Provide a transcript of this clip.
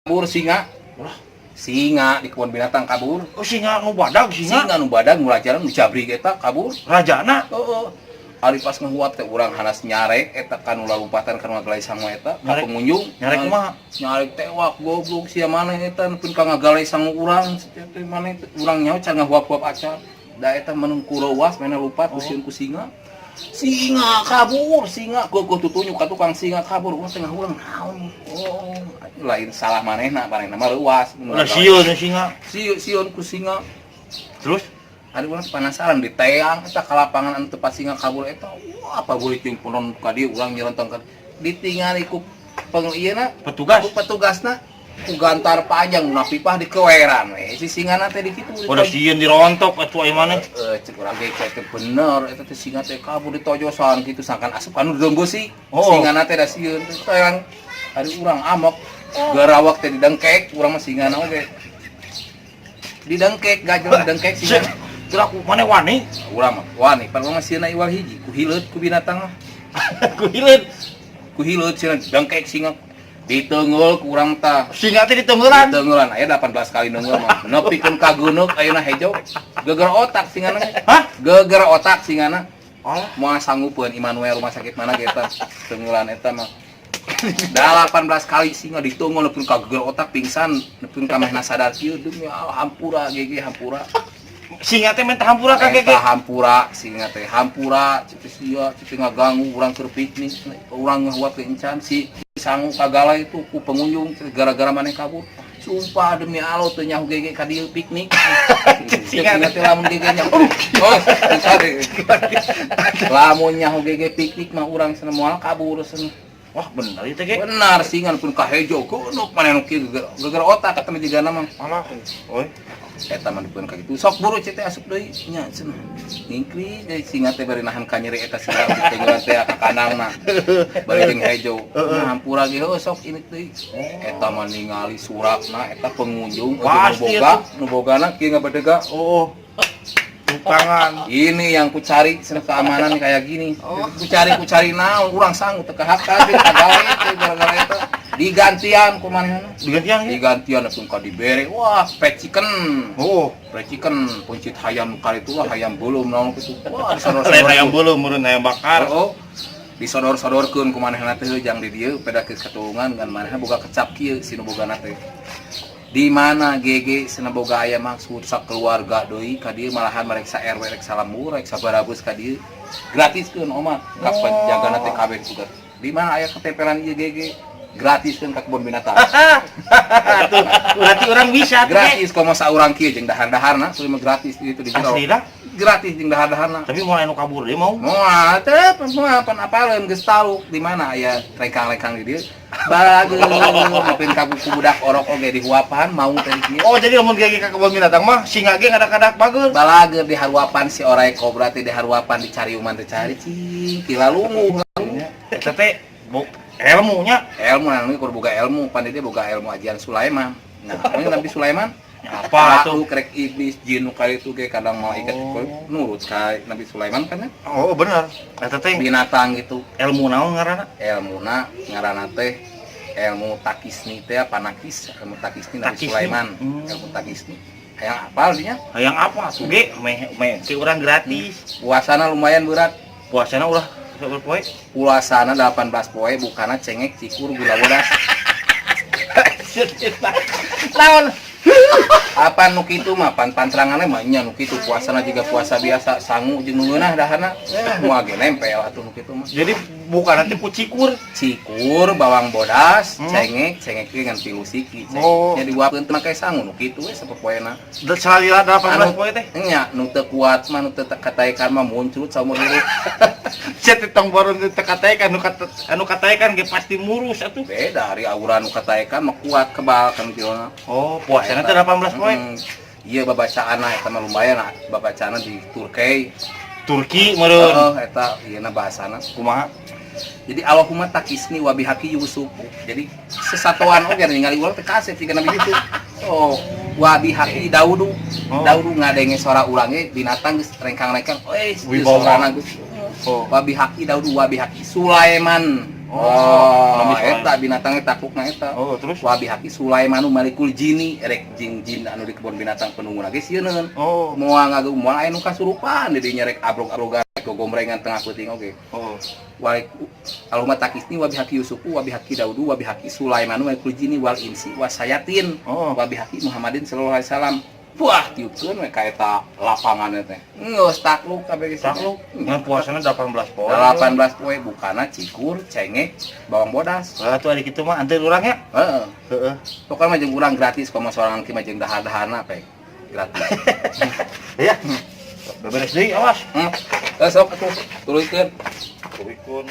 Kabur singa. Ulah. Singa di kebun binatang kabur. Oh, singa nu badag singa. Singa nu badag nu rajaran nu jabrik eta kabur. Rajana. Heeh. Ari pas ngahuap teh urang hanas nyarek eta kanu lalumpatan kanu ngagalai sangu eta ka Nyarek. Pengunjung. Nyarek kumaha? Nyarek tewak, goblok sia maneh eta nepi ka ngagalai sangu urang teh maneh teh. Urang nyaho can ngahuap-huap acan. Da eta menung kurewas mana lupat ku sieun ku singa. Singa kabur, singa gogoh tutunyuk ka tukang, singa kabur. Urang teh ngahulang naon. Oh, lain salah manehna, manehna mah leuwas. Ulah sieun singa. Sieun, sieun ku singa. Terus? Ari urang penasaran di teang eta ka lapangan anu tempat singa kabur eta. Wah, apa boleh jeung punon ka dieu urang nyerentong ka ditingali ku peng ieu na Petugas. Ku petugasna ku gantar panjang nu pipah dikeweran we si singana teh di kitu. Udah sieun dirontok atuh aya maneh. Eh, cek urang ge cek teh bener eta teh singa teh kabur ditojosan kitu sangkan asup anu dalam beusi. Oh. Singana teh da sieun teh teang. Ari urang amok garawak teh didengkek urang mah singana oge. Didengkek gajah didengkek singa. Gerak maneh wani? Urang mah wani, pan urang mah sieuna iwal hiji, ku hileut ku binatang mah. Ku hileut. Ku hileut sieuna dengkek singa. Diteungeul ku urang tah. Singa teh diteunggeulan. Diteungeulan aya 18 kali neungeul mah. Nepikeun ka geuneuk ayeuna hejo. Geger otak singana. Hah? Geger otak singana. Alah. Moal sanggupeun Immanuel rumah sakit mana ge eta teungeulan eta mah. 18 kali singa diteungeul nepikeun ka geger otak pingsan, nepikeun ka mehna sadar kieu, demi Allah hampura gege hampura. Singa teh minta hampura ka Eta gege. Hampura singa teh, hampura cek sia cek ngaganggu urang keur piknik, urang ngahuap ke encan si sangu kagala itu ku pengunjung cek gara-gara maneh kabur. Sumpah demi Allah teu nyaho gege ka dieu piknik. Singa. Singa teh lamun gege nyaho, oh sorry, lamun nyaho gege piknik mah urang cenah moal kabur cenah. Wah, bener itu ge. Benar singa pun kahejo geunuk maneh nu kieu geger, geger otak kata mah jigana mah. Alah. Oi. Eta mah dipun ka kitu sok buru cete asup deui nya cenah ngingkri deui singa teh bari nahan kanyeri eta singa tinggal teh ka kandangna bari jeung hejo. Nah, hampura ge heuh sok ini deui eta mah ningali suratna eta pengunjung eueuh nu Pasti boga nu bogana kieu ngabedega. Oh. Tukangan. Ini yang ku cari cenah, keamanan kayak gini ku cari, ku cari naon urang sanggup teu kahakkan teh kagawe teh gara-gara eta digantian ku manehna. Digantian ya? Digantian langsung ka dibere, wah, fried chicken. Oh. Fried chicken, puncit hayam kali itu lah, hayam belum naon kitu, wah. Lain ayam belum meureun ayam bakar. Oh, disodor-sodorkeun ku manehna teh jang di dieu peda ke ketulungan kan manehna boga kecap kieu si nu bogana teh di mana GG cenah boga aya maksud sakeluarga deui ka dieu, malahan mereka RW rek salembur rek sabarabus ka dieu gratiskeun omat ka penjagana teh kabeh juga di mana aya ketempelan ieu GG gratiskeun ka kebun binatang. Tuh, berarti orang bisa tuh, ge. Gratis komo saurang kieu jeung dahar-daharna sudah mah gratis itu di jero. Asli dah. Gratis jeung dahar-daharna. Tapi mau anu kabur deui mau. Moal teh moal pan apaleun geus tahu di mana aya rekang-rekang di dieu. Balageun nepikeun ka buku budak orok oge dihuapan mau teh di kieu. Oh, jadi lamun gege ka kebun binatang mah singa ge ngadak-ngadak bager. Balageun diharuapan si orai kobra teh, diharuapan dicariuman teh cari cing kila lunguh. Eta teh ilmunya. Ilmu anu kudu boga ilmu pan dia boga ilmu ajian Sulaiman. Nah, ini Nabi Sulaiman Apa tuh? tuh krek iblis jin nu kali itu ge kadang malaikat Oh. nurut ka Nabi Sulaiman kan ya? Oh, bener. Eta teh Binatang gitu. Ilmu naon ngaranna? Ilmuna ngaranna teh ilmu takisni teh apa nakis, ilmu takisni Nabi Takisni. Sulaiman. Ilmu takisni hayang apal dinya. Hayang apa tuh ge? Meh meh ke urang gratis. Puasana lumayan berat. Puasana ulah sabar poe. Puasana 18 poe bukana cengek cikur gula bodas. Naon? Apa nu kitu mah pan pantranganna mah nya nu kitu puasana juga puasa biasa sangu jeung nu ngeunah daharna eh moal ge nempel atuh nu kitu mah. Jadi bukan nanti ku cikur. Cikur bawang bodas, cengek, cengek ge ngan tilu siki cengek Oh. nya diuapkeun teu make sangu nu kitu we sapopoena. Salila 18 poe teh. Nya nu teu kuat mah nu teu kataekan mah muncrut saumur hirup. Sia teh tong baru teu kataekan anu kata anu kataekan ge pasti murus atuh. Beda ari auran nu kataekan mah kuat kebal kan jerona. Oh, puasana teh 18 poe. Iya, babacaanna eta mah lumayan ah. Babacaanna di Turki. Turki meureun. Heeh, eta ieu na bahasana. Kumaha? Jadi Allahumma takisni wa bihaqi Yusuf. Jadi sesatuan oge ningali urang teh kasep siga Nabi Yusuf. Oh, wa bihaqi Daudu. Oh. Daudu ngadenge suara urang ge binatang geus rengkang-rengkang. Euy, Wibawa. sorana geus. Oh. Wa bihaqi Daud wa bihaqi Sulaiman. Oh, Oh, Nabi Sulaiman. Eta binatangnya taklukna eta. Oh, terus? Wa bihaqi Sulaimanu malikul jini, erek jin jin anu di kebun binatang penunggu lagi sieun. Oh. Moal ngageung, moal aya nu kasurupan di dinya, rek abrog-abrogan, gogomrengan tengah peuting oge. Oh. Wa Allahumma takisni wa bihaqi Yusufu wa bihaqi Daudu wa bihaqi Sulaimanu malikul jini wal insi wa sayatin Oh. wa bihaqi Muhammadin sallallahu alaihi wasallam. Wah, tiupkeun we ka eta lapangan teh. Geus takluk kabeh geus. Takluk. Ngan puasana 18 poe. 18 poe bukana cikur, cengek, bawang bodas. Wah, tuh ari kitu mah anteur urang ya. Heeh. Heeh. Pokoknya mah jeung urang gratis, komo sorangan ki mah jeung dahar-daharna pe. Gratis. Iya. Beberes deui, awas. Eh, sok atuh, tuluykeun. Tuluykeun.